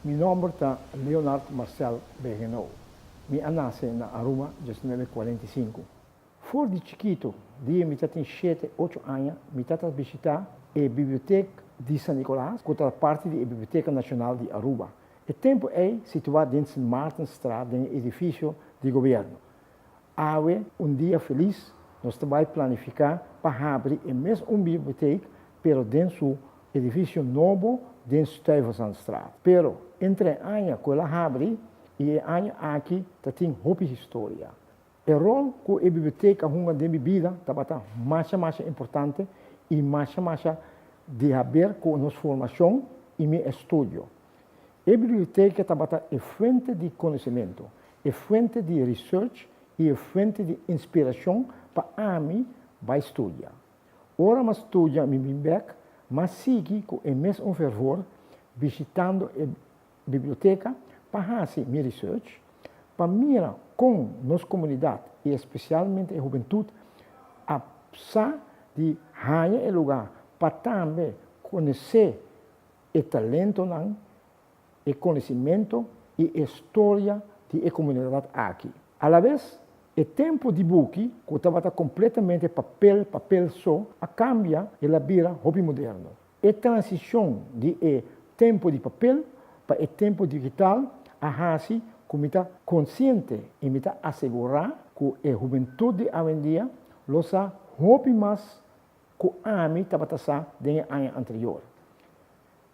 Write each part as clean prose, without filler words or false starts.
Mi nomber ta Leonard Marcel Bergenau. Mi a nace na Aruba 1945. For di chikito, dia mi ta tin shete, ocho aña, mi tata bishita e bibliotek di San Nicolas, cu ta parti di e Biblioteca Nacional di Aruba. E tempo ey situa den Sint Maartenstraat den e edificio di gobierno. Awe, un dia felis, nos ta bay planifica pa habri e mes un bibliotek, pero den su edificio nobo den Stuyvesantstraat. Pero, entre e aña cu el a habri y e aña aki ta tin hopi historia. E rol cu e bibliotek a hunga den mi bida tabata masha masha importante y masha masha di haber cu nos formacion y mi estudio. E biblioteca tabata e fuente di conocimento, e fuente di research y e fuente di inspiracion pa ami bay studia. Ora m'a studia mi bin bek, m'a sigui cu e mes un fervor bishitando e biblioteca pa haci mi research, pa mira con nos comunidad y especialmente e hubentud a sa di haña e lugar pa tambe conoce e talentonan, e conocimento y e storia di e comunidad aki. Alabes, e tempo di buki cu tabata completamente papel papel so a cambia el a bira hopi moderno. E transicion di e tempo di papel pa e tempo digital a haci cu mi ta consciente y mi ta asegura cu e hubentud di awendia lo sa hopi mas cu ami tabata sa den e aña anterior.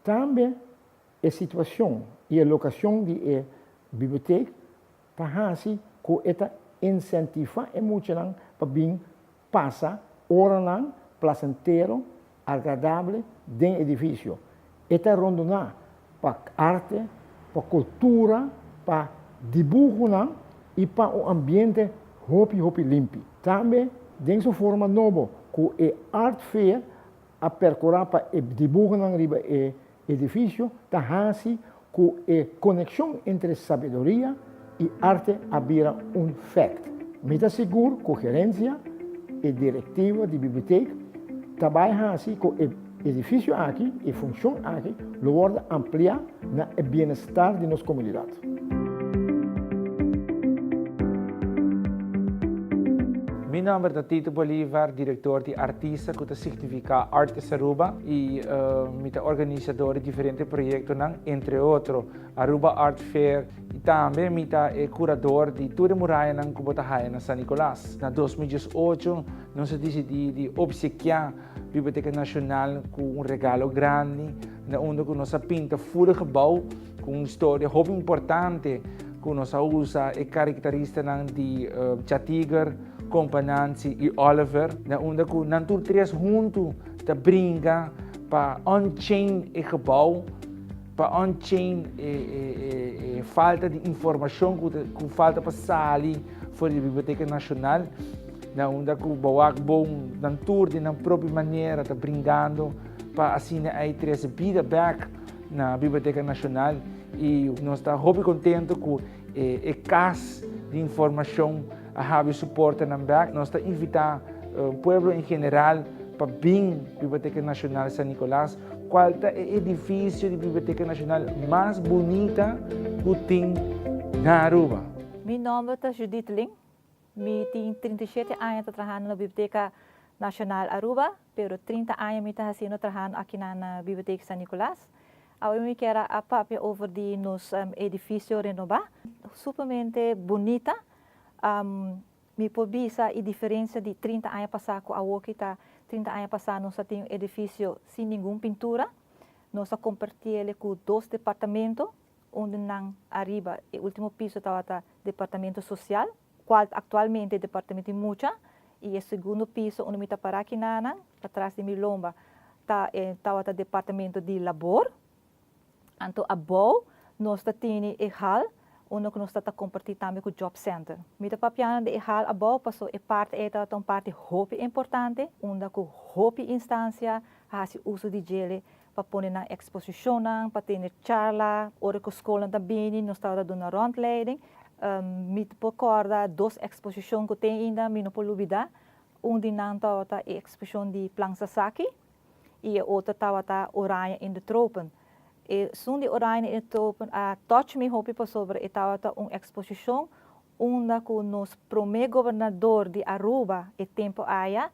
Tambe e situacion y e locacion di e biblioteek ta haci cu e ta incentiva e muchanan pa bin pasa oranan placentero, agradable den edificio. E ta rondona pa arte, pa cultura, pa dibuhonan y pa un ambiente hopi hopi limpi. Tambe den su forma nobo cu e Art Fair a percura pa e dibuhonan riba e edificio ta haci cu e conexion entre sabiduria y arte a bira un fact. Mi ta sigur cu gerencia y directiva di biblioteek ta bay haci cu e edificio aki y funcion aki lo wordo amplia na e bienestar di nos comunidad. Mi nomber ta Tito Bolivar, director di Artisa cu ta significa Artis Aruba y mi ta organisador di diferente proyectonan, entre otro Aruba Art Fair y tambe mi ta e curador di tur e murayanan cu bo ta haya na San Nicolas. Na 2018 nos a dicidi di obsequia Biblioteca Nacional cu un regalo grandi na unda cu nos a pinta full e gebouw cu un historia hopi importante cu nos a usa e caracteristanan di Cha Tiger, Compa Nancy y Oliver na unda cu nan tur tres hunto ta bringa pa unchain e gebouw, pa unchain e falta di informacion cu falta pa sali for di Biblioteca Nacional. Na unda ku bo wak bon, nan tur di nan propio manera ta bringando pa asina ei trese bida bek na Biblioteca Nacional y nos ta hopi contento ku e kas di informacion a habri su portanan bek. Nos ta invita pueblo en general pa bin Biblioteca Nacional San Nicolas, cual ta e edificio di Biblioteca Nacional mas bunita ku tin na Aruba. Mi nomber ta Judith Ling. Mi tin 37 aña ta trahando na Biblioteca Nacional Aruba, pero 30 aña mi ta haciendo trahando aki na Biblioteca San Nicolas. Awe mi kier a papia over di nos edificio renoba. Sumamente bunita. Mi por bisa e diferencia di 30 aña pasa cu awoki ta 30 aña pasa nos a tin un edificio sin ningun pintura. Nos a compartiele cu dos departamento. Unda nan ariba e ultimo piso tabata Departamento Social, cual ta actualmente Departamento di Mucha, y e segundo piso unda mi ta para kinanan, patras di mi lomba, ta e tabata Departamento di Labor. Anto abou nos ta tini e hal unda cu nos ta ta comparti tambe cu Job Center. Mi ta papiando di e hal abou paso e parti ey tabata un parti hopi importante unda cu hopi instancia haci uso di djele pa pone nan eksposishonnan, pa tene charla, ora ku skolnan ta bini nos tabata duna rondleiding. Mi ta por kòrda dos eksposishon ku te ainda mi no por lubidá. Un di nan tabata e eksposishon di Plan Sasaki i e otro tabata Oranje in de Tropen. Esun di Oranje in de Tulpen a touch mi hopi pasobra e tabata un exposicion unda cu nos prome gobernador di Aruba e tempo aya,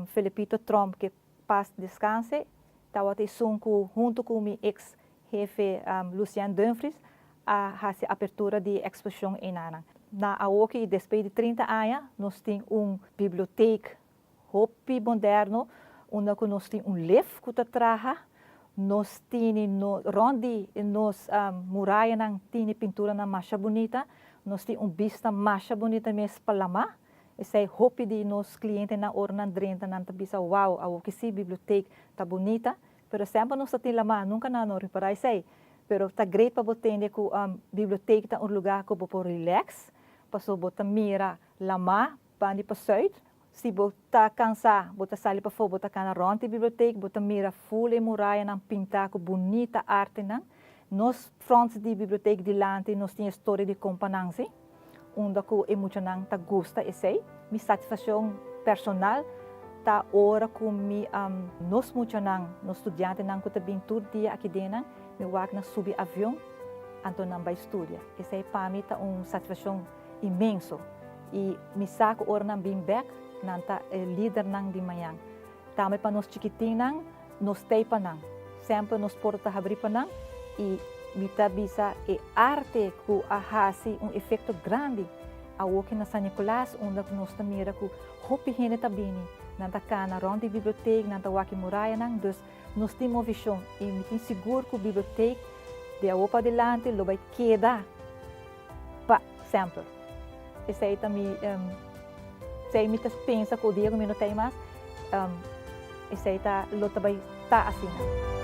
Felipito Tromp, que paz descanse, tabata esun cu hunto cu mi ex hefe Lucien Dumfries a haci apertura di e exposicion enanan. Na awoki despues di 30 aña nos tin un biblioteek hopi moderno unda cu nos tin un lift cu ta traha, nos tini no, rond di nos murayanan tini pinturanan masha bunita, nos tin un bista masha bunita mes pa lama. Esey hopi di nos clientenan ora nan drenta nan ta bisa, "Wow, awoki si biblioteek ta bunita," pero semper nos ta tin lama, nunca nan no ripara esey. Pero ta great pa bo tende cu biblioteek ta un lugar cu bo por relax, paso bo ta mira lama bandi pa zuid. Si bo ta cansa, bo ta sali pafo, bo ta cana rond di biblioteek, bo ta mira full e murayanan pinta cu bunita artenan. Nos front di biblioteek dilanti nos tin e storia di Compa Nancy, unda cu e muchanan ta gusta esey. Mi satisfaccion personal ta ora cu mi nos muchanan, nos studiantenan cu ta bin tur dia aki den, mi wak nan subi avion, anto nan bay studia. Esey pa mi ta un satisfaccion inmenso. Y mi sa cu ora nan bin bek, nan ta e lidernan di mañan. Tambe pa nos chikitinnan, nos t'ey pa nan. Semper nos porta ta habri pa nan y mi ta bisa e arte cu a haci un efecto grandi awoki na San Nicolas, unda cu nos ta mira cu hopi hende ta bini. Nan ta cana rond di biblioteek, nan ta wak e murayanan, dus nos tin movicion y mi tin sigur cu biblioteek di awo padilanti lo bay keda pa semper. Esey ta mi, esey mi ta pensa cu dia cu mi no t'ey mas, esey ta lo ta bay ta asina.